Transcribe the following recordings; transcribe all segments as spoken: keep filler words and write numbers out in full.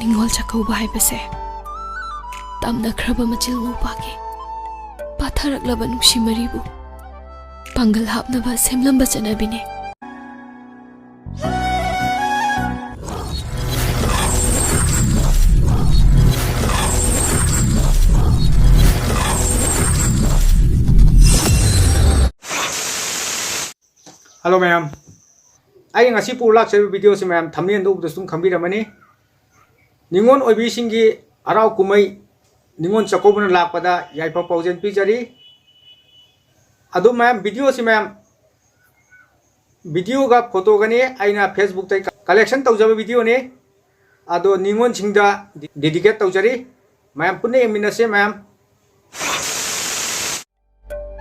ꯅꯤꯉꯣꯜ ꯆꯥꯛꯀꯧꯕ ꯍꯥꯏꯕꯁꯦ ꯇꯝꯅꯈ꯭ꯔꯕ ꯃꯆꯤꯜ ꯃꯧꯄ꯭ꯋꯥꯒꯤ ꯄꯥꯊꯔꯛꯂꯕ ꯅꯨꯡꯁꯤ ꯃꯔꯤꯕꯨ ꯄꯥꯡꯒꯜ ꯍꯥꯞꯅꯕ ꯁꯦꯝꯂꯝꯕ ꯆꯠꯅꯕꯤꯅꯤ꯫ Hello ꯃꯌꯥꯝ, ꯑꯩ ꯉꯁꯤ ꯄꯨꯔ ꯂꯥꯛꯆꯔꯤꯕ video ꯁꯤ ꯃꯌꯥꯝ thumbnail ꯗ ꯎꯕꯗꯁꯨ ꯑꯗꯨꯝ ꯈꯪꯕꯤꯔꯝꯃꯅꯤ꯫ ꯅꯤꯉꯣꯜ ꯑꯣꯏꯕꯤꯁꯤꯡꯒꯤ ꯍꯔꯥꯎ ꯀꯨꯝꯍꯩ, ꯅꯤꯉꯣꯜ ꯆꯥꯛꯀꯧꯕꯅ ꯂꯥꯛꯄꯗ ꯌꯥꯏꯐ ꯄꯥꯎꯖꯦꯜ ꯄꯤꯖꯔꯤ꯫ ꯑꯗꯨ ꯃꯌꯥꯝ, video ꯁꯤ ꯃꯌꯥꯝ, video ꯒ photo ꯒꯅꯤ ꯑꯩꯅ Facebook ꯇ collection ꯇꯧꯖꯕ video ꯅꯤ꯫ ꯑꯗꯣ ꯅꯤꯉꯣꯜꯁꯤꯡꯗ dedicate ꯇꯧꯖꯔꯤ꯫ ꯃꯌꯥꯝ ꯄꯨꯟꯅ ꯌꯦꯡꯃꯤꯟꯅꯁꯦ ꯃꯌꯥꯝ꯫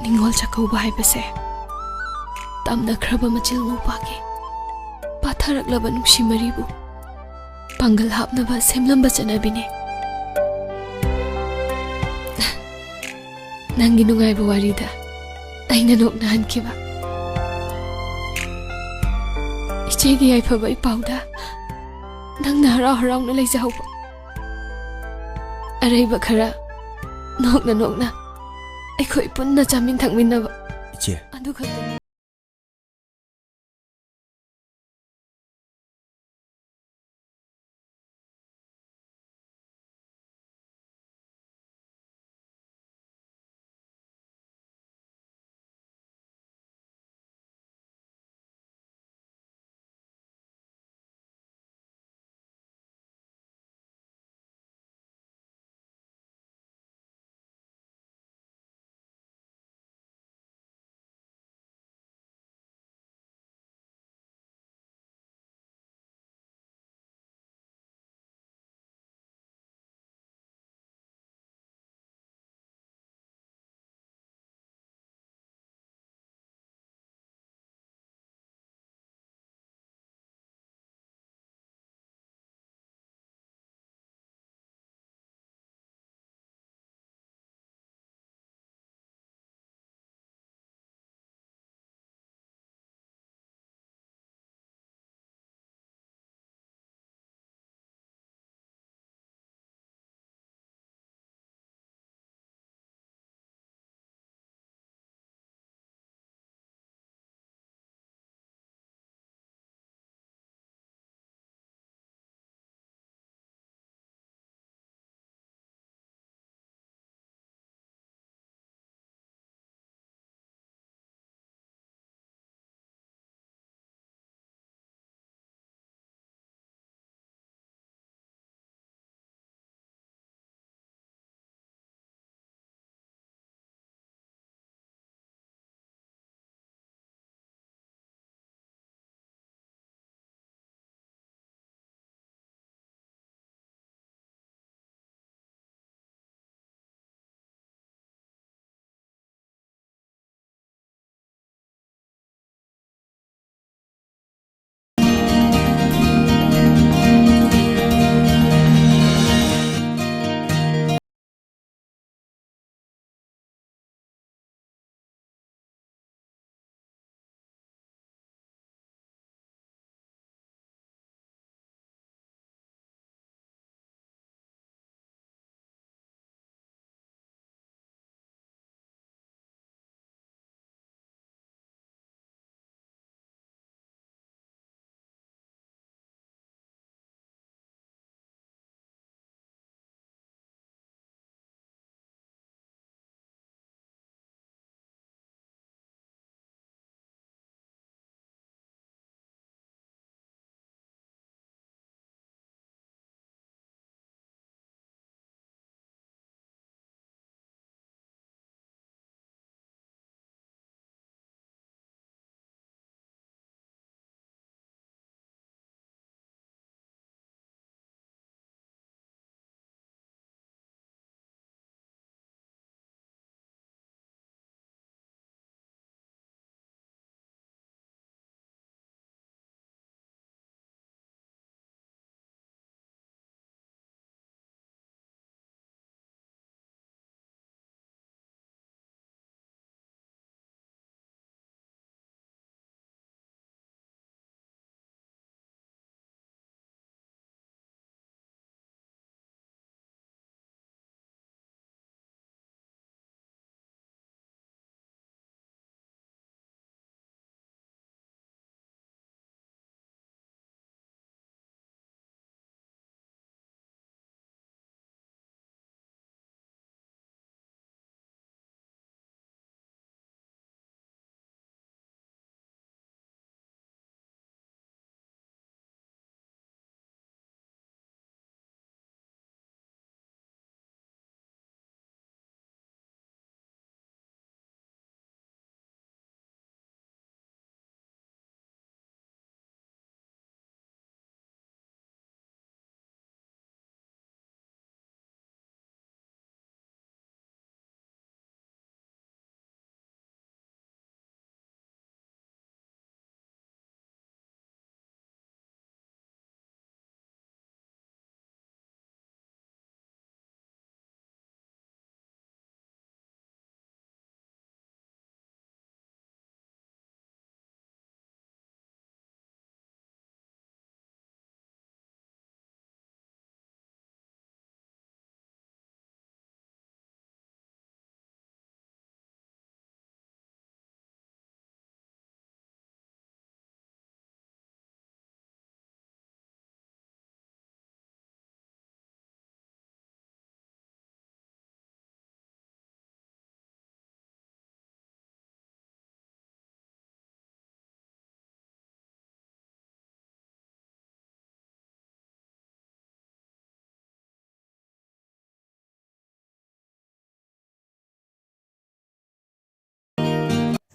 ꯅꯤꯉꯣꯜ ꯆꯥꯛꯀꯧꯕ ꯍꯥꯏꯕꯁꯦ ꯇꯝꯅꯈ꯭ꯔꯕ ꯃꯆꯤꯜ ꯃꯧꯄ꯭ꯋꯥꯒꯤ ꯄꯥꯊꯔꯛꯂꯕ ꯅꯨꯡꯁꯤ ꯃꯔꯤꯕꯨ ꯄꯥꯡꯒꯜ ꯍꯥꯞꯅꯕ ꯁꯦꯝꯂꯝꯕ ꯆꯠꯅꯕꯤꯅꯤ꯫ ꯅꯪꯒꯤ ꯅꯨꯡꯉꯥꯏꯕ ꯋꯥꯔꯤꯗ ꯑꯩꯅ ꯅꯣꯛꯅꯍꯟꯈꯤꯕ, ꯏꯆꯦꯒꯤ ꯌꯥꯏꯐꯕ ꯏꯄꯥꯎꯗ ꯅꯪꯅ ꯍꯔꯥꯎ ꯍꯔꯥꯎꯅ ꯂꯩꯖꯍꯧꯕ, ꯑꯔꯩꯕ ꯈꯔ ꯅꯣꯛꯅ ꯅꯣꯛꯅ ꯑꯩꯈꯣꯏ ꯄꯨꯟꯅ ꯆꯥꯃꯤꯟ ꯊꯛꯃꯤꯟꯅꯕ, ꯏꯆꯦ꯫ ꯑꯗꯨ ꯈꯛꯇꯅꯤ꯫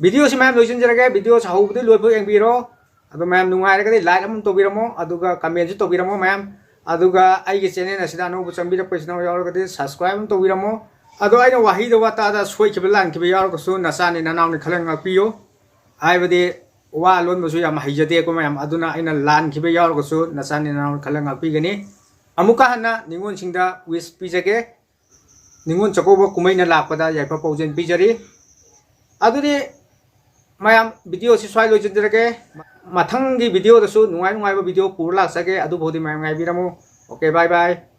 Video ꯁꯤ ꯃꯌꯥꯝ ꯂꯣꯏꯁꯤꯟꯖꯔꯒꯦ꯫ Video ꯁꯤ ꯍꯧꯕꯗꯤ ꯂꯣꯏꯐꯥꯎ ꯌꯦꯡꯕꯤꯔꯣ꯫ ꯑꯗꯣ ꯃꯌꯥꯝ ꯅꯨꯡꯉꯥꯏꯔꯒꯗꯤ like ꯑꯃ ꯇꯧꯕꯤꯔꯝꯃꯣ, ꯑꯗꯨꯒ comment ꯁꯨ ꯇꯧꯕꯤꯔꯝꯃꯣ ꯃꯌꯥꯝ꯫ ꯑꯗꯨꯒ ꯑꯩꯒꯤ channel ꯑꯁꯤꯗ ꯑꯅꯧꯕ ꯆꯪꯕꯤꯔꯛꯄ ꯏꯆꯤꯟ ꯏꯅꯥꯎ ꯌꯥꯎꯔꯒꯗꯤ subscribe ꯑꯃ ꯇꯧꯕꯤꯔꯝꯃꯣ꯫ ꯑꯗꯣ ꯑꯩꯅ ꯋꯥꯍꯩꯗ ꯋꯥꯇꯥꯗ ꯁꯣꯏꯈꯤꯕ ꯂꯥꯟꯈꯤꯕ ꯌꯥꯎꯔꯒꯁꯨ ꯅꯆꯥꯅꯤ ꯅꯅꯥꯎꯅꯤ ꯈꯜꯂꯒ ꯉꯥꯛꯄꯤꯌꯨ꯫ ꯍꯥꯏꯕꯗꯤ ꯋꯥ ꯂꯣꯟꯕꯁꯨ ꯌꯥꯝ ꯍꯩꯖꯗꯦꯀꯣ ꯃꯌꯥꯝ, ꯑꯗꯨꯅ ꯑꯩꯅ ꯂꯥꯟꯈꯤꯕ ꯌꯥꯎꯔꯒꯁꯨ ꯅꯆꯥꯅꯤ ꯅꯅꯥꯎꯅꯤ ꯈꯜꯂꯒ ꯉꯥꯛꯄꯤꯒꯅꯤ꯫ ꯑꯃꯨꯛꯀ ꯍꯟꯅ ꯅꯤꯉꯣꯜꯁꯤꯡꯗ wish ꯄꯤꯖꯒꯦ꯫ ꯅꯤꯉꯣꯜ ꯆꯥꯛꯀꯧꯕ ꯀꯨꯝꯍꯩꯅ ꯂꯥꯛꯄꯗ ꯌꯥꯏꯐ ꯄꯥꯎꯖꯦꯜ ꯄꯤꯖꯔꯤ꯫ ꯑꯗꯨꯗꯤ ꯃꯌꯥꯝ, video ꯁꯤ ꯁ꯭ꯋꯥꯏ ꯂꯣꯏꯁꯤꯟꯖꯔꯒꯦ꯫ ꯃꯊꯪꯒꯤ video ꯗꯁꯨ ꯅꯨꯡꯉꯥꯏ ꯅꯨꯡꯉꯥꯏꯕ video ꯄꯨꯔ ꯂꯥꯛꯆꯒꯦ꯫ ꯑꯗꯨꯐꯥꯎꯗꯤ ꯃꯌꯥꯝ ꯉꯥꯏꯕꯤꯔꯝꯃꯨ꯫ Okay, bye bye꯫